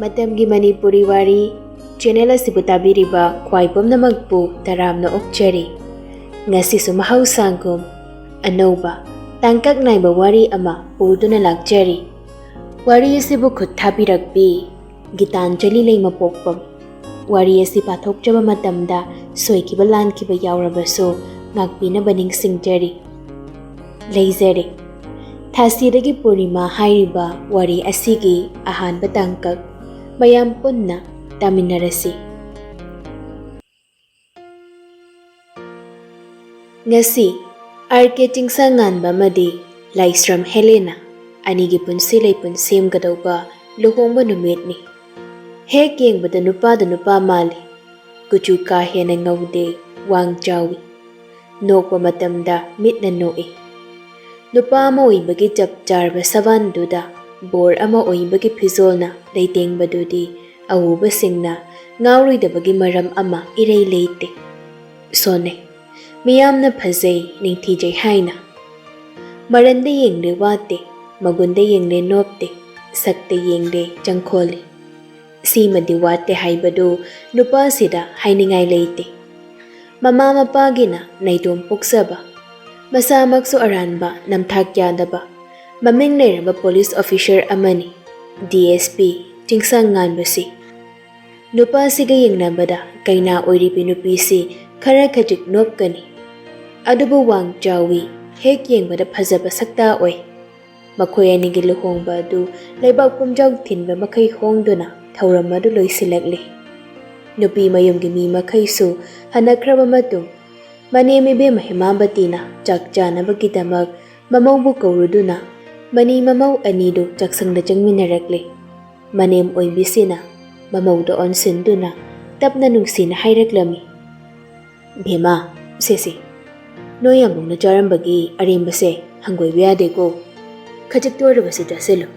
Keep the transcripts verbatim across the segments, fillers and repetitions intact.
ꯃꯇꯝꯒꯤ ꯃꯅꯤꯄꯨꯔꯤ ꯋꯥꯔꯤ ꯆꯦꯅꯦꯜ ꯑꯁꯤꯕꯨ ꯇꯥꯕꯤꯔꯤꯕ ꯈ꯭ꯋꯥꯏ ꯄꯨꯝꯅꯃꯛꯄꯨ ꯇꯔꯥꯝꯅ ꯑꯣꯛꯆꯔꯤ꯫ ꯉꯁꯤꯁꯨ ꯃꯍꯧꯁꯥꯒꯨꯝ ꯑꯅꯧꯕ ꯇꯥꯡꯀꯛ ꯅꯥꯏꯕ ꯋꯥꯔꯤ ꯑꯃ ꯄꯨꯗꯨꯅ ꯂꯥꯛꯆꯔꯤ꯫ ꯋꯥꯔꯤ ꯑꯁꯤꯕꯨ ꯈꯨꯠ ꯊꯥꯕꯤꯔꯛꯄꯤ ꯒꯤꯇꯥꯟꯖꯂꯤ ꯂꯩꯃꯄꯣꯛꯄꯝ꯫ ꯋꯥꯔꯤ ꯑꯁꯤ ꯄꯥꯊꯣꯛꯆꯕ ꯃꯇꯝꯗ ꯁꯣꯏꯈꯤꯕ ꯂꯥꯟꯈꯤꯕ ꯌꯥꯎꯔꯕꯁꯨ ꯉꯥꯛꯄꯤꯅꯕ ꯅꯤꯡꯁꯤꯡꯖꯔꯤ꯫ ꯂꯩꯖꯔꯦ꯫ ꯊꯥꯁꯤꯗꯒꯤ ꯄꯨꯔꯅꯤꯃꯥ ꯍꯥꯏꯔꯤꯕ ꯋꯥꯔꯤ ꯑꯁꯤꯒꯤ ꯑꯍꯥꯟꯕ ꯇꯥꯡꯀꯛ ꯃꯌꯥꯝ ꯄꯨꯟꯅ ꯇꯥꯃꯤꯟꯅꯔꯁꯤ꯫ ꯉꯁꯤ ꯑꯥꯔ ꯀꯦ ꯆꯤꯡꯁꯥꯡꯉꯥꯟꯕ ꯑꯃꯗꯤ ꯂꯥꯏꯁ꯭ꯔꯝ ꯍꯦꯂꯦꯅꯥ ꯑꯅꯤꯒꯤ ꯄꯨꯟꯁꯤ ꯂꯩꯄꯨꯟ ꯁꯦꯝꯒꯗꯧꯕ ꯂꯨꯍꯣꯡꯕ ꯅꯨꯃꯤꯠꯅꯤ꯫ ꯍꯦꯛ ꯌꯦꯡꯕꯗ ꯅꯨꯄꯥꯗ ꯅꯨꯄꯥ ꯃꯥꯜꯂꯤ꯫ ꯀꯨꯆꯨ ꯀꯥ ꯍꯦꯟꯅ ꯉꯧꯗꯦ, ꯋꯥꯡ ꯆꯥꯎꯏ꯫ ꯅꯣꯛꯄ ꯃꯇꯝꯗ ꯃꯤꯠꯅ ꯅꯣꯛꯏ꯫ ꯅꯨꯄꯥ ꯑꯃ ꯑꯣꯏꯕꯒꯤ ꯆꯞ ꯆꯥꯔꯕ ꯁꯕꯥꯟꯗꯨꯗ ꯕꯣꯔ ꯑꯃ ꯑꯣꯏꯕꯒꯤ ꯐꯤꯖꯣꯜꯅ ꯂꯩꯇꯦꯡꯕꯗꯨꯗꯤ ꯑꯎꯕꯁꯤꯡꯅ ꯉꯥꯎꯔꯣꯏꯗꯕꯒꯤ ꯃꯔꯝ ꯑꯃ ꯏꯔꯩ ꯂꯩꯇꯦ꯫ ꯁꯣꯟꯅꯩ꯫ ꯃꯤꯌꯥꯝꯅ ꯐꯖꯩ, ꯅꯤꯡꯊꯤꯖꯩ ꯍꯥꯏꯅ꯫ ꯃꯔꯟꯗ ꯌꯦꯡꯂꯦ ꯋꯥꯠꯇꯦ, ꯃꯒꯨꯟꯗ ꯌꯦꯡꯂꯦ ꯅꯣꯞꯇꯦ, ꯁꯛꯇ ꯌꯦꯡꯂꯦ ꯆꯪꯈꯣꯜꯂꯤ꯫ ꯁꯤꯃꯗꯤ ꯋꯥꯠꯇꯦ ꯍꯥꯏꯕꯗꯨ ꯅꯨꯄꯥꯁꯤꯗ ꯍꯥꯏꯅꯤꯡꯉꯥꯏ ꯂꯩꯇꯦ꯫ ꯃꯃꯥ ꯃꯄꯥꯒꯤꯅ ꯅꯥꯏꯇꯣꯝ ꯄꯣꯛꯆꯕ, ꯃꯁꯥꯃꯛꯁꯨ ꯑꯔꯥꯟꯕ ꯅꯝꯊꯥꯛ ꯌꯥꯗꯕ, ꯃꯃꯤꯡ ꯂꯩꯔꯕ ꯄꯨꯂꯤꯁ ꯑꯣꯐꯤꯁꯔ ꯑꯃꯅꯤ, ꯗꯤ ꯑꯦꯁ ꯄꯤ ꯆꯤꯡꯁꯥꯡ ꯉꯥꯟꯕꯁꯤ꯫ ꯅꯨꯄꯥꯁꯤꯒ ꯌꯦꯡꯅꯕꯗ ꯀꯩꯅꯥ ꯑꯣꯏꯔꯤꯕꯤ ꯅꯨꯄꯤꯁꯤ ꯈꯔ ꯈꯖꯤꯛ ꯅꯣꯞꯀꯅꯤ꯫ ꯑꯗꯨꯕꯨ ꯋꯥꯡ ꯆꯥꯎꯏ, ꯍꯦꯛ ꯌꯦꯡꯕꯗ ꯐꯖꯕ ꯁꯛꯇꯥ ꯑꯣꯏ꯫ ꯃꯈꯣꯏ ꯑꯅꯤꯒꯤ ꯂꯨꯍꯣꯡꯕ ꯑꯗꯨ ꯂꯩꯕꯥꯛ ꯄꯨꯝꯖꯥꯎ ꯊꯤꯟꯕ ꯃꯈꯩ ꯍꯣꯡꯗꯨꯅ ꯊꯧꯔꯝ ꯑꯗꯨ ꯂꯣꯏꯁꯤꯜꯂꯛꯂꯤ꯫ ꯅꯨꯄꯤ ꯃꯌꯨꯝꯒꯤ ꯃꯤ ꯃꯈꯩꯁꯨ ꯍꯟꯅꯈ꯭ꯔꯕ ꯃꯇꯨꯡ, ꯃꯅꯦꯝ ꯏꯕꯦꯝꯃ ꯍꯦꯃꯥꯕꯇꯤꯅ ꯆꯥꯛ ꯆꯥꯅꯕꯒꯤꯗꯃꯛ ꯃꯃꯧꯕꯨ ꯀꯧꯔꯨꯗꯨꯅ ꯃꯅꯤ ꯃꯃꯧ ꯑꯅꯤꯗꯨ ꯆꯥꯛꯁꯪꯗ ꯆꯪꯃꯤꯟꯅꯔꯛꯂꯤ꯫ ꯃꯅꯦꯝ ꯑꯣꯏꯕꯤꯁꯤꯅ ꯃꯃꯧꯗ ꯑꯣꯟꯁꯤꯟꯗꯨꯅ ꯇꯞꯅ ꯅꯨꯡꯁꯤꯅ ꯍꯥꯏꯔꯛꯂꯝꯃꯤ, "ꯕꯦꯝꯃ, ꯁꯦ ꯁꯦ, ꯅꯣꯏ ꯌꯥꯝꯕꯨꯡꯅ ꯆꯥꯔꯝꯕꯒꯤ ꯑꯔꯦꯝꯕꯁꯦ ꯍꯪꯒꯣꯏꯕ ꯌꯥꯗꯦꯀꯣ꯫ ꯈꯖꯤꯛꯇ ꯑꯣꯏꯔꯕꯁꯨ ꯆꯥꯁꯤꯜꯂꯨ꯫"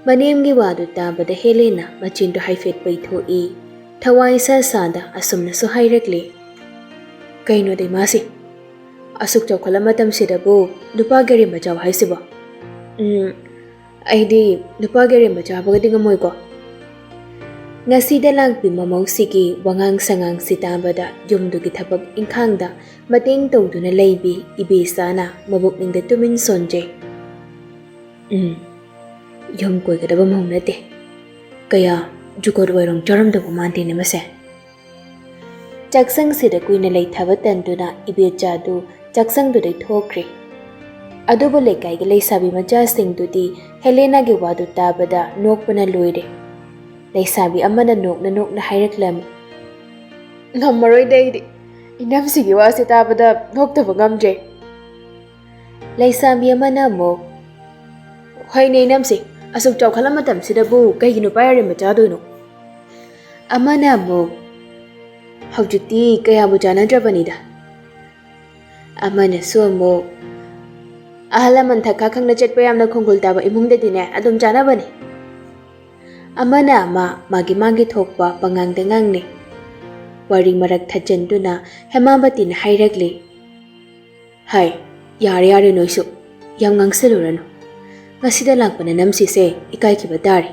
ꯃꯅꯦꯝꯒꯤ ꯋꯥꯗꯨ ꯇꯥꯕꯗ ꯍꯦꯂꯦꯅꯥ ꯃꯆꯤꯟꯗꯨ ꯍꯥꯏꯐꯦꯠ ꯄꯩꯊꯣꯛꯏ꯫ ꯊꯋꯥꯏ ꯏꯁꯥ ꯁꯥꯗ ꯑꯁꯨꯝꯅꯁꯨ ꯍꯥꯏꯔꯛꯂꯤ, "ꯀꯩꯅꯣꯗ ꯏꯃꯥꯁꯤ, ꯑꯁꯨꯛ ꯆꯥꯎꯈꯠꯂ ꯃꯇꯝꯁꯤꯗꯕꯨ ꯅꯨꯄꯥꯒꯤ ꯑꯔꯦꯝꯕ ꯆꯥꯎ ꯍꯥꯏꯁꯤꯕꯣ? ꯎꯝ, ꯑꯩꯗꯤ ꯅꯨꯄꯥꯒꯤ ꯑꯔꯦꯝꯕ ꯆꯥꯕꯒꯗꯤ ꯉꯝꯃꯣꯏꯀꯣ꯫ ꯉꯁꯤꯗ ꯂꯥꯛꯄꯤ ꯃꯃꯧꯁꯤꯒꯤ ꯋꯥꯉꯥꯡ ꯁꯉꯥꯡꯁꯤ ꯇꯥꯕꯗ ꯌꯨꯝꯗꯨꯒꯤ ꯊꯕꯛ ꯏꯪꯈꯥꯡꯗ ꯃꯇꯦꯡ ꯇꯧꯗꯨꯅ ꯂꯩꯕꯤ ꯏꯕꯦꯆꯥꯅ ꯃꯕꯨꯛꯅꯤꯡꯗ ꯇꯨꯃꯤꯟ ꯁꯣꯟꯖꯩ꯫ "ꯎꯝ, ꯌꯨꯝ ꯀꯣꯏꯒꯗꯕ ꯃꯧ ꯅꯠꯇꯦ꯫ ꯀꯌꯥ ꯖꯨꯒꯣꯠ ꯋꯥꯏꯔꯣꯡ ꯆꯥꯔꯝꯗꯧꯕ ꯃꯥꯟꯗꯦꯅꯦ ꯃꯁꯦ꯫" ꯆꯥꯛꯁꯪꯁꯤꯗ ꯀꯨꯏꯅ ꯂꯩꯊꯕ ꯇꯟꯗꯨꯅ ꯏꯕꯦꯆꯥꯗꯨ ꯆꯥꯛꯁꯪꯗꯨꯗꯩ ꯊꯣꯛꯈ꯭ꯔꯦ꯫ ꯑꯗꯨꯕꯨ ꯂꯩꯀꯥꯏꯒꯤ ꯂꯩꯁꯥꯕꯤ ꯃꯆꯥꯁꯤꯡꯗꯨꯗꯤ ꯍꯦꯂꯦꯅꯥꯒꯤ ꯋꯥꯗꯨ ꯇꯥꯕꯗ ꯅꯣꯛꯄꯅ ꯂꯣꯏꯔꯦ꯫ ꯂꯩꯁꯥꯕꯤ ꯑꯃꯅ ꯅꯣꯛꯅ ꯅꯣꯛꯅ ꯍꯥꯏꯔꯛꯂꯝꯃꯤ, "ꯉꯝꯃꯔꯣꯏꯗ ꯑꯩꯗꯤ꯫ ꯏꯅꯝꯁꯤꯒꯤ ꯋꯥꯁꯦ ꯇꯥꯕꯗ ꯅꯣꯛꯇꯕ ꯉꯝꯗ꯭ꯔꯦ꯫" ꯂꯩꯁꯥꯕꯤ ꯑꯃꯅ ꯑꯃꯨꯛ, "ꯍꯣꯏꯅꯦ ꯏꯅꯝꯁꯦ, ꯑꯁꯨꯛ ꯆꯥꯎꯈꯠꯂ ꯃꯇꯝꯁꯤꯗꯕꯨ ꯀꯩꯒꯤ ꯅꯨꯄꯥ ꯑꯔꯦꯝꯕ ꯆꯥꯗꯣꯏꯅꯣ?" ꯑꯃꯅ ꯑꯃꯨꯛ, "ꯍꯧꯖꯤꯛꯇꯤ ꯀꯌꯥꯕꯨ ꯆꯥꯅꯗ꯭ꯔꯕꯅꯤꯗ꯫" ꯑꯃꯅꯁꯨ ꯑꯃꯨꯛ, "ꯑꯍꯜ ꯂꯃꯟ ꯊꯛꯈꯥ ꯈꯪꯅ ꯆꯠꯄ ꯌꯥꯝꯅ ꯈꯣꯡꯒꯨꯜ ꯇꯥꯕ ꯏꯃꯨꯡꯗꯗꯤꯅꯦ ꯑꯗꯨꯝ ꯆꯥꯅꯕꯅꯤ꯫" ꯑꯃꯅ ꯑꯃ ꯃꯥꯒꯤ ꯃꯥꯒꯤ ꯊꯣꯛꯄ ꯄꯉꯥꯡꯗ ꯉꯥꯡꯅꯩ꯫ ꯋꯥꯔꯤ ꯃꯔꯛ ꯊꯠꯆꯟꯗꯨꯅ ꯍꯦꯃꯥꯕꯇꯤꯅ ꯍꯥꯏꯔꯛꯂꯤ, "ꯍꯥꯏ, ꯌꯥꯔꯦ ꯌꯥꯔꯦ ꯅꯣꯏꯁꯨ, ꯌꯥꯝ ꯉꯥꯡꯁꯜꯂꯨꯔꯅꯨ꯫ ꯉꯁꯤꯗ ꯂꯥꯛꯄ ꯅꯅꯝꯁꯤꯁꯦ ꯏꯀꯥꯏꯈꯤꯕ ꯇꯥꯔꯦ꯫"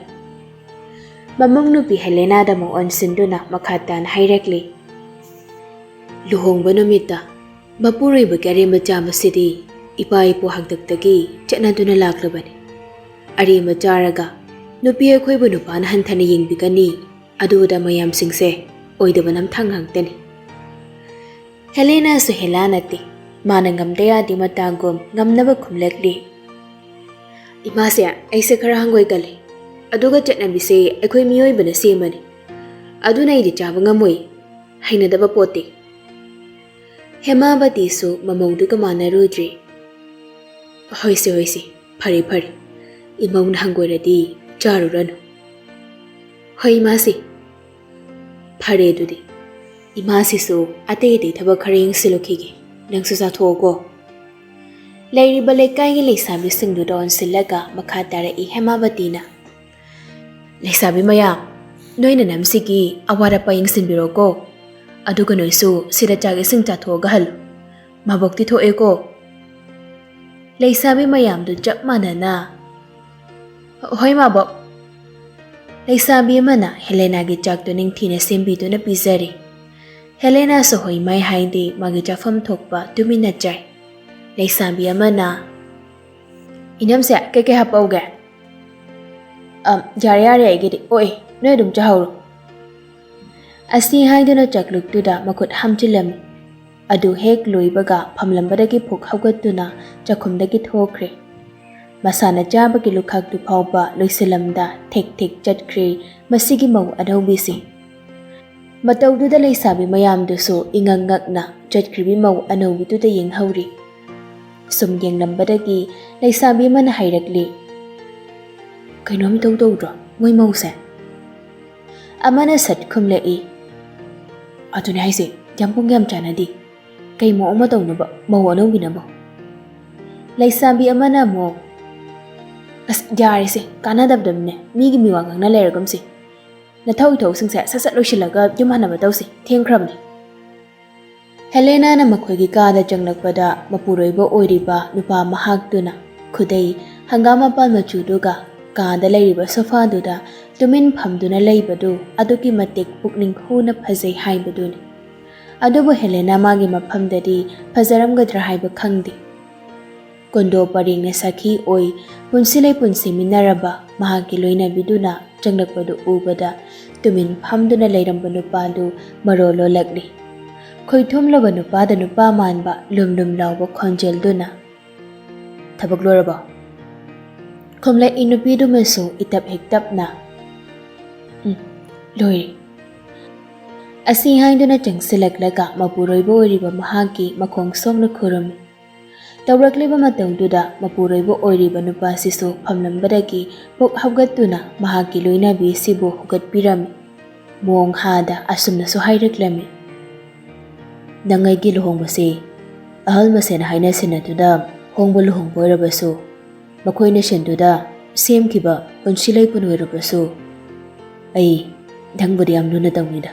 ꯃꯃꯧ ꯅꯨꯄꯤ ꯍꯦꯂꯦꯅꯥꯗ ꯑꯃꯨꯛ ꯑꯣꯟꯁꯤꯟꯗꯨꯅ ꯃꯈꯥ ꯇꯥꯅ ꯍꯥꯏꯔꯛꯂꯤ, "ꯂꯨꯍꯣꯡꯕ ꯅꯨꯃꯤꯠꯇ ꯃꯄꯨꯔꯣꯏꯕꯒꯤ ꯑꯔꯦꯝꯕ ꯆꯥꯕꯁꯤꯗꯤ ꯏꯄꯥ ꯏꯄꯨ ꯍꯥꯛꯇꯛꯇꯒꯤ ꯆꯠꯅꯗꯨꯅ ꯂꯥꯛꯂꯕꯅꯤ꯫ ꯑꯔꯦꯝꯕ ꯆꯥꯔꯒ ꯅꯨꯄꯤ ꯑꯩꯈꯣꯏꯕꯨ ꯅꯨꯄꯥꯅ ꯍꯟꯊꯅ ꯌꯦꯡꯕꯤꯒꯅꯤ, ꯑꯗꯨꯗ ꯃꯌꯥꯝꯁꯤꯡꯁꯦ ꯑꯣꯏꯗꯕ ꯅꯝꯊꯥꯡ ꯉꯥꯛꯇꯅꯤ꯫" ꯍꯦꯂꯦꯅꯥꯁꯨ ꯍꯦꯂꯥ ꯅꯠꯇꯦ, ꯃꯥꯅ ꯉꯝꯗ ꯌꯥꯗꯦ ꯃꯇꯥꯒꯨꯝ ꯉꯝꯅꯕ ꯈꯨꯝꯂꯛꯂꯤ, "ꯏꯃꯥꯁꯦ, ꯑꯩꯁꯦ ꯈꯔ ꯍꯪꯒꯣꯏꯒꯜꯂꯤ, ꯑꯗꯨꯒ ꯆꯠꯅꯕꯤꯁꯦ ꯑꯩꯈꯣꯏ ꯃꯤꯑꯣꯏꯕꯅ ꯁꯦꯝꯕꯅꯤ, ꯑꯗꯨꯅ ꯑꯩꯗꯤ ꯆꯥꯕ ꯉꯝꯃꯣꯏ, ꯍꯩꯅꯗꯕ ꯄꯣꯠꯇꯤ꯫" ꯍꯦꯃꯥꯕꯇꯤꯁꯨ ꯃꯃꯧꯗꯨꯒ ꯃꯥꯟꯅꯔꯨꯗ꯭ꯔꯤ꯫ "ꯍꯣꯏꯁꯦ, ꯍꯣꯏꯁꯦ, ꯐꯔꯦ, ꯐꯔꯦ, ꯏꯃꯧꯅ ꯍꯪꯒꯣꯏꯔꯗꯤ ꯆꯥꯔꯨꯔꯅꯨ꯫" "ꯍꯣꯏ ꯏꯃꯥꯁꯦ꯫" "ꯐꯔꯦ ꯑꯗꯨꯗꯤ, ꯏꯃꯥꯁꯤꯁꯨ ꯑꯇꯩ ꯑꯇꯩ ꯊꯕꯛ ꯈꯔ ꯌꯦꯡꯁꯤꯜꯂꯨꯈꯤꯒꯦ, ꯅꯪꯁꯨ ꯆꯥꯊꯣꯛꯑꯣꯀꯣ꯫" ꯂꯩꯔꯤꯕ ꯂꯩꯀꯥꯏꯒꯤ ꯂꯩꯁꯥꯕꯤꯁꯤꯡꯗꯨꯗ ꯑꯣꯟꯁꯤꯜꯂꯒ ꯃꯈꯥ ꯇꯥꯔꯛꯏ ꯍꯦꯃꯥꯕꯇꯤꯅ, "ꯂꯩꯁꯥꯕꯤ ꯃꯌꯥꯝ, ꯅꯣꯏ ꯅꯅꯝꯁꯤꯒꯤ ꯑꯋꯥꯠ ꯑꯄꯥ ꯌꯦꯡꯁꯤꯟꯕꯤꯔꯣꯀꯣ, ꯑꯗꯨꯒ ꯅꯣꯏꯁꯨ ꯁꯤꯗ ꯆꯥꯛ ꯏꯁꯤꯡ ꯆꯥꯊꯣꯛꯑꯒ ꯍꯜꯂꯨ꯫ ꯃꯥꯕꯣꯛꯇꯤ ꯊꯣꯛꯑꯦꯀꯣ꯫" ꯂꯩꯁꯥꯕꯤ ꯃꯌꯥꯝꯗꯨ ꯆꯞ ꯃꯥꯟꯅꯅ, "ꯍꯣꯏ ꯃꯥꯕꯣꯛ꯫" ꯂꯩꯁꯥꯕꯤ ꯑꯃꯅ ꯍꯦꯂꯦꯅꯥꯒꯤ ꯆꯥꯛꯇꯨ ꯅꯤꯡꯊꯤꯅ ꯁꯦꯝꯕꯤꯗꯨꯅ ꯄꯤꯖꯔꯤ꯫ ꯍꯦꯂꯦꯅꯥꯁꯨ ꯍꯣꯏ ꯃꯥꯏ ꯍꯥꯏꯗꯦ, ꯃꯥꯒꯤ ꯆꯥꯐꯝ ꯊꯣꯛꯄ ꯇꯨꯃꯤꯟꯅ ꯆꯥꯏ꯫ ꯂꯩꯁꯥꯕꯤ ꯑꯃꯅ, "ꯏꯅꯝꯁꯦ, ꯀꯩꯀꯩ ꯍꯥꯞꯄꯧꯒꯦ?" "ꯑꯝ, ꯌꯥꯔꯦ, ꯌꯥꯔꯦ, ꯑꯩꯒꯤꯗꯤ꯫ ꯑꯣꯏ, ꯅꯣꯏ ꯑꯗꯨꯝ ꯆꯥꯍꯧꯔꯣ꯫" ꯑꯁꯤ ꯍꯥꯏꯗꯨꯅ ꯆꯥꯛꯂꯨꯛꯇꯨꯗ ꯃꯈꯨꯠ ꯍꯥꯝꯖꯤꯜꯂꯝꯃꯤ꯫ ꯑꯗꯨ ꯍꯦꯛ ꯂꯣꯏꯕꯒ ꯐꯝꯂꯝꯕꯗꯒꯤ ꯐꯨꯛ ꯍꯧꯒꯠꯇꯨꯅ ꯆꯥꯛꯈꯨꯝꯗꯒꯤ ꯊꯣꯛꯈ꯭ꯔꯦ꯫ ꯃꯁꯥꯅ ꯆꯥꯕꯒꯤ ꯂꯨꯈꯥꯛꯇꯨ ꯐꯥꯎꯕ ꯂꯣꯏꯁꯤꯜꯂꯝꯗ ꯊꯦꯛ ꯊꯦꯛ ꯆꯠꯈ꯭ꯔꯦ ꯃꯁꯤꯒꯤ ꯃꯧ ꯑꯅꯧꯕꯤꯁꯦ꯫ ꯃꯇꯧꯗꯨꯗ ꯂꯩꯁꯥꯕꯤ ꯃꯌꯥꯝꯗꯨꯁꯨ ꯏꯉꯛ ꯉꯛꯅ ꯆꯠꯈ꯭ꯔꯤꯕꯤ ꯃꯧ ꯑꯅꯧꯕꯤꯗꯨꯗ ꯌꯦꯡꯍꯧꯔꯤ꯫ ꯁꯨꯝ ꯌꯦꯡꯂꯝꯕꯗꯒꯤ ꯂꯩꯁꯥꯕꯤ ꯑꯃꯅ ꯍꯥꯏꯔꯛꯂꯤ, "ꯀꯩꯅꯣꯝ ꯏꯇꯧ ꯇꯧꯗ꯭ꯔꯣ ꯃꯣꯏ ꯃꯧꯁꯦ?" ꯑꯃꯅ ꯁꯠ ꯈꯨꯝꯂꯛꯏ, "ꯑꯗꯨꯅꯦ ꯍꯥꯏꯁꯦ, ꯌꯥꯝ ꯄꯨꯡ ꯌꯥꯝ ꯆꯥꯟꯅꯗꯦ꯫ ꯀꯩ ꯃꯑꯣꯡ ꯑꯃ ꯇꯧꯅꯕ ꯃꯧ ꯑꯅꯧꯕꯤꯅꯕꯣ?" ꯂꯩꯁꯥꯕꯤ ꯑꯃꯅ ꯑꯃꯨꯛ, "ꯑꯁ, ꯌꯥꯔꯦꯁꯦ, ꯀꯥꯟꯅꯗꯕꯗꯅꯦ ꯃꯤꯒꯤ ꯃꯤꯋꯥ ꯉꯥꯡꯅ ꯂꯩꯔꯒꯨꯝꯁꯦ꯫ ꯅꯊꯧ ꯏꯊꯧꯁꯤꯡꯁꯦ ꯁꯠ ꯁꯠ ꯂꯣꯏꯁꯤꯜꯂꯒ ꯌꯨꯝ ꯍꯟꯅꯕ ꯇꯧꯁꯦ, ꯊꯦꯡꯈ꯭ꯔꯕꯅꯦ꯫" ꯍꯦꯂꯦꯅꯥꯅ ꯃꯈꯣꯏꯒꯤ ꯀꯥꯗ ꯆꯪꯂꯛꯄꯗ ꯃꯄꯨꯔꯣꯏꯕ ꯑꯣꯏꯔꯤꯕ ꯅꯨꯄꯥ ꯃꯍꯥꯛꯇꯨꯅ ꯈꯨꯗꯩ ꯍꯪꯒꯥꯝ ꯃꯄꯥꯟ ꯃꯆꯨꯗꯨꯒ ꯀꯥꯗ ꯂꯩꯔꯤꯕ ꯁꯣꯐꯥꯗꯨꯗ ꯇꯨꯃꯤꯟ ꯐꯝꯗꯨꯅ ꯂꯩꯕꯗꯨ ꯑꯗꯨꯛꯀꯤ ꯃꯇꯤꯛ ꯄꯨꯛꯅꯤꯡ ꯍꯨꯅ ꯐꯖꯩ ꯍꯥꯏꯕꯗꯨꯅꯤ꯫ ꯑꯗꯨꯕꯨ ꯍꯦꯂꯦꯅꯥ ꯃꯥꯒꯤ ꯃꯐꯝꯗꯗꯤ ꯐꯖꯔꯝꯒꯗ꯭ꯔꯥ ꯍꯥꯏꯕ ꯈꯪꯗꯦ꯫ ꯀꯨꯟꯗꯣ ꯄꯔꯦꯡꯅ ꯁꯥꯈꯤ ꯑꯣꯏ ꯄꯨꯟꯁꯤ ꯂꯩꯄꯨꯟ ꯁꯦꯝꯃꯤꯟꯅꯔꯕ ꯃꯍꯥꯛꯀꯤ ꯂꯣꯏꯅꯕꯤꯗꯨꯅ ꯆꯪꯂꯛꯄꯗꯨ ꯎꯕꯗ ꯇꯨꯃꯤꯟ ꯐꯝꯗꯨꯅ ꯂꯩꯔꯝꯕ ꯅꯨꯄꯥꯗꯨ ꯃꯔꯣꯜ ꯂꯣꯜꯂꯛꯂꯤ꯫ ꯈꯣꯏꯊꯨꯝꯂꯕ ꯅꯨꯄꯥꯗ ꯅꯨꯄꯥ ꯃꯥꯟꯕ ꯂꯨꯝ ꯂꯨꯝ ꯂꯥꯎꯕ ꯈꯣꯟꯖꯦꯜꯗꯨꯅ, "ꯊꯕꯛ ꯂꯣꯏꯔꯕꯣ?" ꯈꯨꯝꯂꯛꯏ ꯅꯨꯄꯤꯗꯨꯃꯁꯨ ꯏꯇꯞ ꯍꯦꯛ ꯇꯞꯅ, "ꯎꯝ, ꯂꯣꯏꯔꯦ꯫" ꯑꯁꯤ ꯍꯥꯏꯗꯨꯅ ꯆꯪꯁꯤꯜꯂꯛꯂꯒ ꯃꯄꯨꯔꯣꯏꯕ ꯑꯣꯏꯔꯤꯕ ꯃꯍꯥꯛꯀꯤ ꯃꯈꯣꯡ ꯁꯣꯛꯅ ꯈꯨꯔꯨꯝꯃꯤ꯫ ꯇꯧꯔꯛꯂꯤꯕ ꯃꯇꯧꯗꯨꯗ ꯃꯄꯨꯔꯣꯏꯕ ꯑꯣꯏꯔꯤꯕ ꯅꯨꯄꯥꯁꯤꯁꯨ ꯐꯝꯂꯝꯕꯗꯒꯤ ꯄꯨꯛ ꯍꯧꯒꯠꯇꯨꯅ ꯃꯍꯥꯛꯀꯤ ꯂꯣꯏꯅꯕꯤꯁꯤꯕꯨ ꯍꯧꯒꯠꯄꯤꯔꯝꯃꯤ꯫ ꯃꯣꯡ ꯍꯥꯗ ꯑꯁꯨꯝꯅꯁꯨ ꯍꯥꯏꯔꯛꯂꯝꯃꯤ, "ꯅꯪ ꯑꯩꯒꯤ ꯂꯨꯍꯣꯡꯕꯁꯦ ꯑꯍꯜ ꯃꯁꯦꯟ ꯍꯥꯏꯅ ꯁꯤꯟꯅꯗꯨꯅ ꯍꯣꯡꯕ ꯂꯨꯍꯣꯡꯕ ꯑꯣꯏꯔꯕꯁꯨ, ꯃꯈꯣꯏꯅ ꯁꯤꯟꯗꯨꯅ ꯁꯦꯝꯈꯤꯕ ꯄꯨꯟꯁꯤ ꯂꯩꯄꯨꯟ ꯑꯣꯏꯔꯕꯁꯨ, ꯑꯩ ꯅꯪꯕꯨꯗꯤ ꯌꯥꯝ ꯂꯨꯅ ꯇꯧꯅꯤꯗ꯫